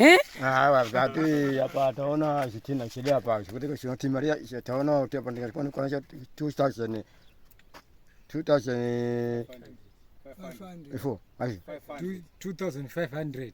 Eh? Hawa vati apa taona zvitina chiri apa zvekuti chinoti mari taona kuti apa ndikakwana 2000 2004 ayi 2500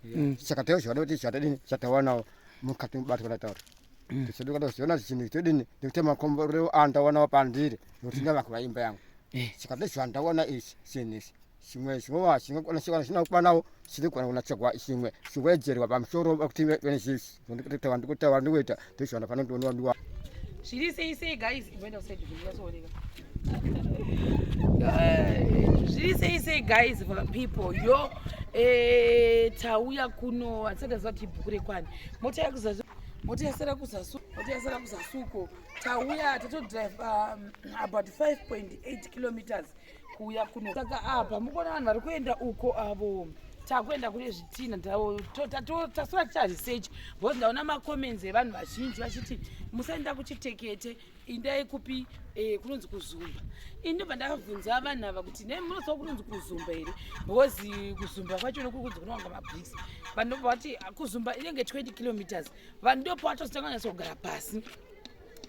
2000 saka tozviona kuti zvatadini zvatawanawo mukati mubato rataura tichidokatoziona zvinhu todini nekuti makomborero andawanawo pandiri nekuti ndavakura imba yangu saka ndezvandawana ichi chinhu ichi chimwe chinova chingakwana kukwanawo chiri kwana kunatsegwa chimwe chiwedzerwa pamusoro pakuti ndikutaura ndikutaura ndikuita ndozvana panondioniwa zviri sei sei guys imboenda kusaidi zvinyasooneka zviri sei sei guys for people yo eh, tauya kuno hatisati taziva kuti ibhuku rekwani mota yakuzasi mota yasara kuzasu mota yasara kuzasuko tauya tatodrive about 5.8 kilometers kuuya kuno saka apa mukuona vanhu vari kuenda uko avo takuenda kune zvitina tasora ticha research because ndaona macomments evanhu vazhinji vachiti musaenda kuchitekete indai kupi eh, kunonzi kuzumba ini ndobva ndakabvunza vanhu ava kuti ne munoziva kunonzi kuzumba here because kuzumba kwacho nokuri kunzi kunowanga mabricks vanhu ndobva vati kuzumba inenge 20 kilometers vanhu ndopo vatozotanga kunyatsogara pasi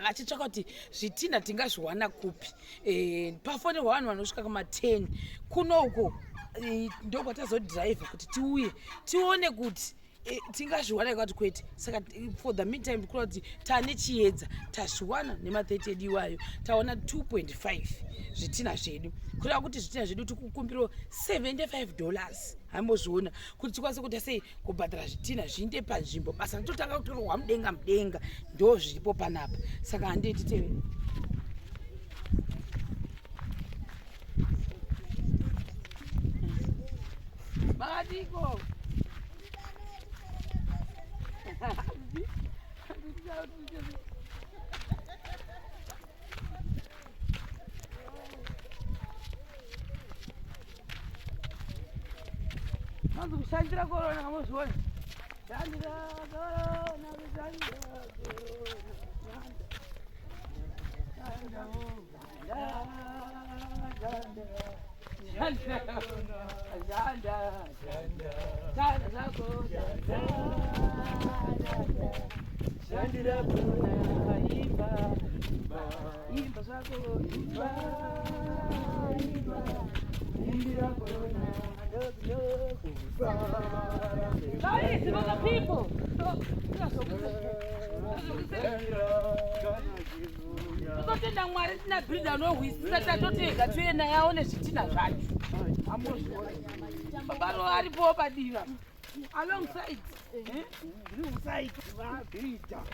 vachitsvaka kuti zvitinha tingazviwana kupi e, pafonerwa vanhu vanosvika kuma 10 kuno uko e, ndokwatazodhiraivha kuti tiuye tione kuti e, tingazviwana ikati kwete saka for the meantime ndikuona kuti tane chiedza tazviwana nema30 edu iwayo taona 2.5 zvitinha zvedu kureva kuti zvitinha zvedu tikukumbirawo 75 dollars hambozviona kuti tikwanise kuita sei kubhadhara zvitinha zviinde panzvimbo basa ritotanga kutorohwa mudenga mudenga ndo zviripo panapa saka handei titevere makadiko Manzi kushandira korona kamozviona. Shandira korona kushandira korona. Shanda, shanda, shanda, shanda zako, shanda, shandira korona, imba, imba zvako, imba, imba, imbira korona. Guys, for the people. Tototenda Mwari tina bhiridha anohwisisa tatotega tiuye naye aone zvitina zvacho. Baba ro aripo padiva. Alongside.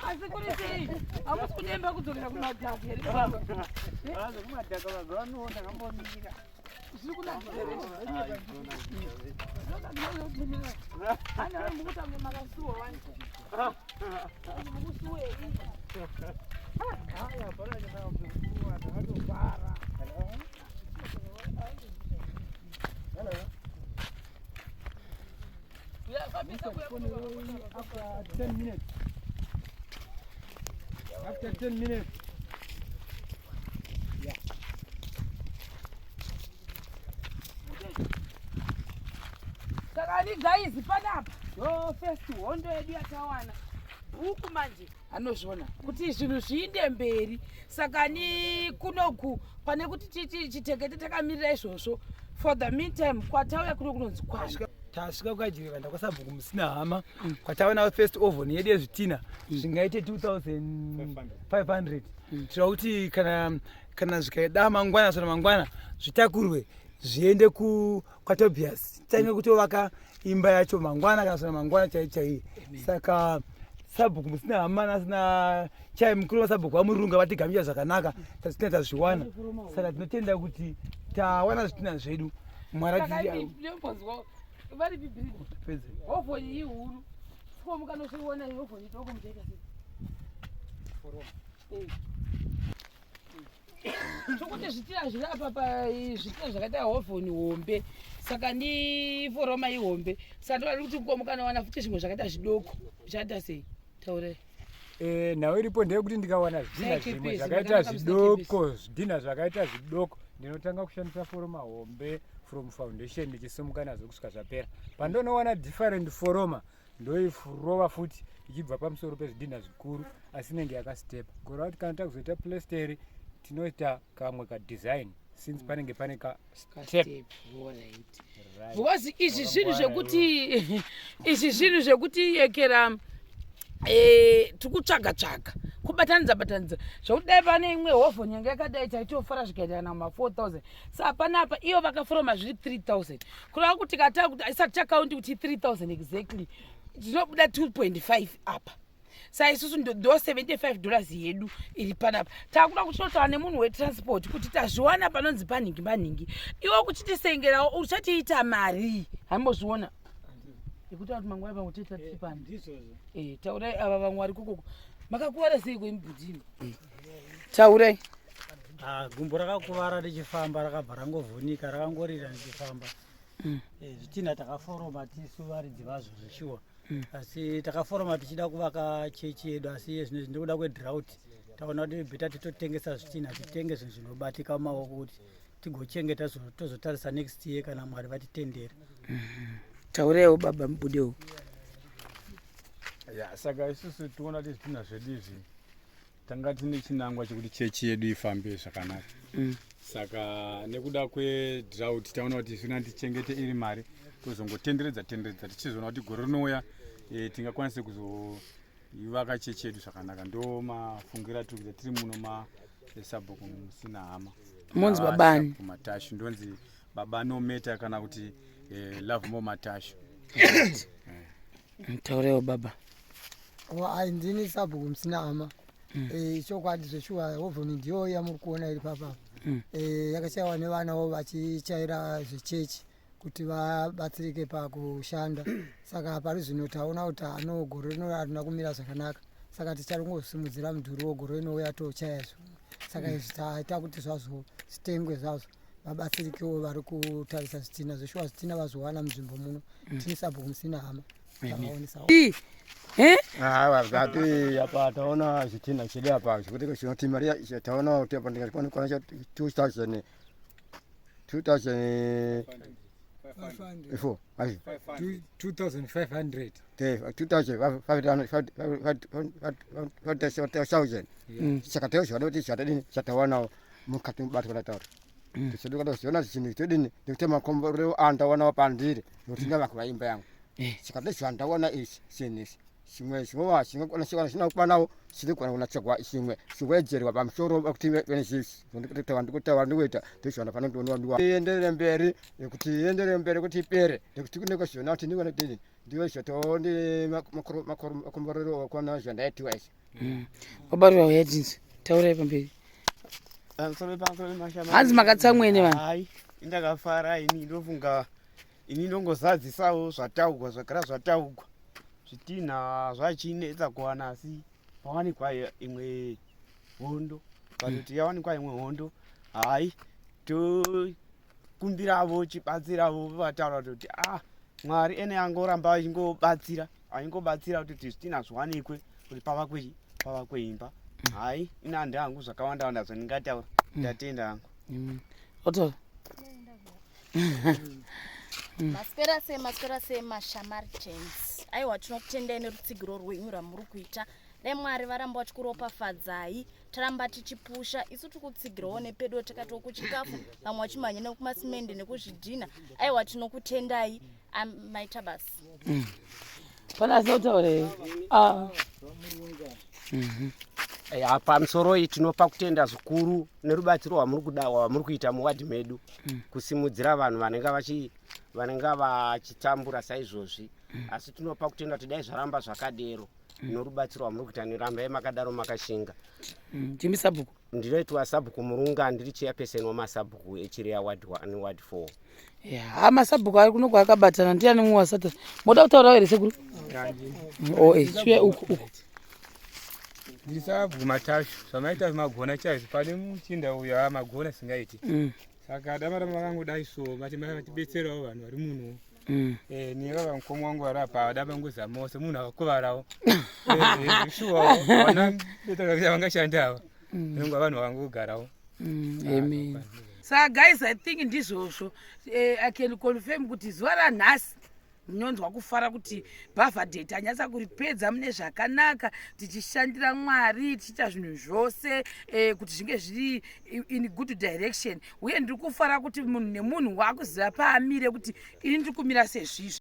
Asi kuri sei? Hamusi kudemba kudzokera kumadhaka here baba? Kumadhaka mazuva ano ndakambomira. Zviri kunakidza here? After 10 minutes. After 10 minutes. Saka ni guys panapa ndo first hondo yedu yatawana huku manje anozviona kuti zvinhu zviinde mberi saka ni kunoku pane kuti titi chitekete takamirira izvozvo for the meantime kwatauya kuno kunonzi kwazvo Tasvika kwajirikanda kwasabhuku musina hama kwataona first oven yedu yezvitina zvingaite 2500 tira kuti kana kana zvikaida mangwana sona mangwana zvitakurwe zviende ku kwaTobias titange kutovaka imba yacho mangwana kana sona mangwana chai chaiye saka sabhuku musina hama nasina chai mukuru wasabhuku vamurunga vatigamuchira zvakanaka tazvitina tazviwana saka tinotenda kuti tawana zvitina zvedu Mwari saka ati- ndinombonzwa vari bhibhiri Pedze. hovhoni iyi huru siko mukanosviona iyi hovhoni doko muchaita sei Eh. Sokuti zvitina zviri apa pa zvitina zvakaita hovhoni hombe saka ndiforoma ihombe saka ndovada kuti mukanowana futi zvimwe zvakaita zvidoko zvichaita sei taurai Eh, nhau iripo ndeyekuti ndikawana zvidhina Musayikipisi, zvimwe zvakaita makanaka zvidoko zvidhina zvakaita zvidoko Ndinotanga kushandisa foroma hombe from foundation ndichisimuka nazo kusvika zvapera. Pandonowana different foroma ndoifurova futi ichibva pamusoro pezvidhinha zvikuru asi inenge yakastepa. Kureva kuti kana takuzoita plasteri tinoita kamwe kadesign since panenge pane ka step. Right. Because izvi zvinhu zvekuti izvi zvinhu zvekuti yekera eh, tiri kutsvaga tsvaga kubatanidza batanidza zvekuti dai pane imwe hovhoni yanga yakadai taitofara zvikaita kana ma 4000 sa panapa iyo vakaforoma zviri 3000 kureva kuti kataa kuti isati chakaundi kuti 3000 exactly zvinobuda 2.5 apa sa isusu ndo 75 dollars yedu iri panapa takuda kuchinotaura nemunhu wetransport kuti tazviwana panonzi panhingi manhingi iwe kuchitisengerawo uchatiita mari haimbozviona yekuti kuti mangwana pamwe toita tiri pano eh, taurai ava vamwe vari kukoko makakuvara sei kwemubhudhini eh, taurai ah, gumbo rakakuvara richifamba rakabva rangovhunika rakangorira richifamba mm. eh, zvitinha takaforoma tisu varidzi vazvo zveshuwa mm. asi takaforoma tichida kuvaka chechi yedu asi iye zvino nekuda kwedrought taona kuti beta titotengesa zvitinha titenge zvinhu zvinobatika mumaoko kuti tigochengeta tozotarisa next year kana mwari vatitendera mm-hmm. taurewo baba mubudewo ya saka isusu tiona kuti zvitinha zvedu izvi tanga tine chinangwa chekuti chechi yedu ifambe zvakanaka mm. saka nekuda kwedrought taona kuti isina tichengete iri mari tozongotenderedza tenderedza tichizoona kuti gore rinouya e, tingakwanise kuzoivaka chechi yedu zvakanaka ndo mafungira tiri kuita tiri muno masabhuku musina hama monzi babani matashu ndonzi baba nometa kana kuti eh, love more matashu Taurewo baba. Ai ndini sabhuku musina hama. Mm. Eh, chokwadi zveshuwa hovhoni ndiyo yamuri kuona iri papa. Mm. Eh, yakachaiwa nevanawo vachichaira zvechechi kuti vabatsirike pakushanda. Saka pari zvino taona kuti ano gore rino harina kumira zvakanaka. Saka ticharongosimudzira mudhuri wogore rinouya tochaya zvimwe. Saka mm. izvi taita kuti zvazvo zvitengwe zvazvo vabatsirikewo vari kutarisa zvitina zveshuwa zvitina vazowana munzvimbo muno mm. tine sabhuku musina hama Vati apa taona zvitina chiri apa zvekuti chinoti mari taona kuti apa ndingakwana 2000 2004 2500 2500 saka taizviona kuti zvatadini zvatawanawo mukati mubato ndataura tichidikatoziona chinhu chodini nekuti makomborero andawanawo pandiri nekuti ndavakwa imba yangu eh. saka ndezvandawana ichi chinhu ichi chimwe chinova chingakwana kukwanawo chiri kwana kunatsogwa chimwe chiwedzerwa pamusoro pakuti ndikutaura ndikutaura ndikuita ndozvana panondioniwa ienderere mberi nekuti ienderere mberi kuti ipere nekuti kunenge zviona kuti ndione kuti ndiwe zvotondi makomborero okwana zvandaitiwa izvi mm. wabarwa uyadzinzi taurai pamberi hanzi makatsamwene vanhu hai indakafara ini ndofunga ini ndongozadzisawo zvataugwa zvagara zvataugwa zvitinha zvachinetsa kuwana asi pawanikwa imwe hondo but yawanikwa imwe hondo hai tokumbiravo chibatsiravo vataura kuti ah mwari ene angoramba achingobatsira aingobatsira kuti zvitinha zviwanikwe kuti pavakwe pavakwe imba hai ini handi hangu zvakawanda wanda zvandingataura ndatenda hangu otora Maswera sei, maswera sei mashamartins. Aiwa tinokutendai nerutsigiro rwenyu rwamuri kuita. Dai Mwari varamba vachikuropafadzai. Taramba tichipusha. Isu tiri kutsigirawo nepedo takatiwo kuchikafu, vamwe vachimhanya nekumasimende nekuzvidhina. Aiwa tinokutendai. Maita basa. Pana azotaura here? Ah. Ya, pamusoroi tinopa kutenda zvikuru nerubatsiro rwamuri kuda rwamuri kuita muwadhi medu mm. kusimudzira vanhu vanenge vachi vanenge vachitambura saizvozvi mm. asi tinopa kutenda kuti dai zvaramba zvakadero mm. norubatsiro rwamuri kuita nerambai makadaro makashinga mm. Jimmy Sabhuku ndinoitwa sabhuku murunga ndiri chairperson wamasabhuku echireya ward 1 ward 4 ha masabhuku ari kuno kwaakabatana ndiani mumwe wasata moda kutaurawo here sekuru o oh, eh, chiuya uku uku ndiri sabhuku matashu zvamaita magona chaizvo pane muchinda uyo ha magona singaiti mm. saka damaramba makangodai so mati matibetserawo vanhu vari muno mm. eh, neva vamukoma wangu vari apa da vangozamawo semunhu akakuvarawo eh, eh, shuwa vana betsera vangashanda ava mm. vanonga vanhu vakangogarawo amen. Saka guys, I think ndizvozvo. I can confirm kuti zuva ranhasi ndinonzwa kufara kuti bhavhadhe tanyatsa kuripedza mune zvakanaka, tichishandira Mwari, tichiita zvinhu zvose kuti zvinge zviri in good direction. Uye ndiri kufara kuti munhu nemunhu waakuziva paamire, kuti ini ndiri kumira sezvizvi.